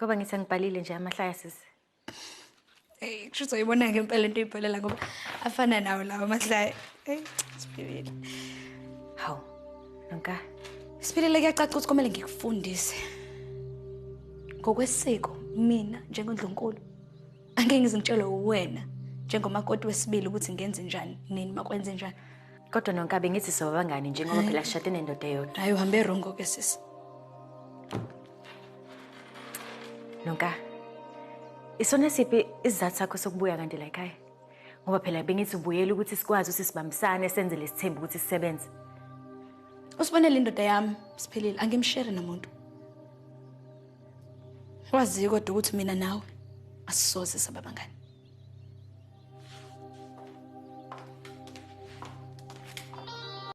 Ngoba ngithi angibhalile nje amahlaya sisi. Ey, kusho ukuthi uyibona ngempela into oyibhalela ngoba afana nawo lawo amahlaya. Ey, Siphilile. Hawu. Nonka. Siphilile kuyacaca ukuthi kumele ngikufundise. Ngokwesiko mina njengendlunkulu angeke ngize ngitshelwe uwena njengomakoti wesibili ukuthi ngenze njani nini makwenze njani. Kodwa Nonka bengithi soba abangani njengoba phela sishade nendoda eyodwa. Hayi uhambe wrong ke sisi. Nonka. Isona siphi isizathu sakho sokubuya kanti la ekhaya? Ngoba phela bengithi ubuyela ukuthi sikwazi ukuthi sibambisane senze lesithembu ukuthi sisebenze. Usibonele indoda yami Siphilile angimshare namuntu. Wazi kodwa ukuthi mina nawe asisoze saba bangani.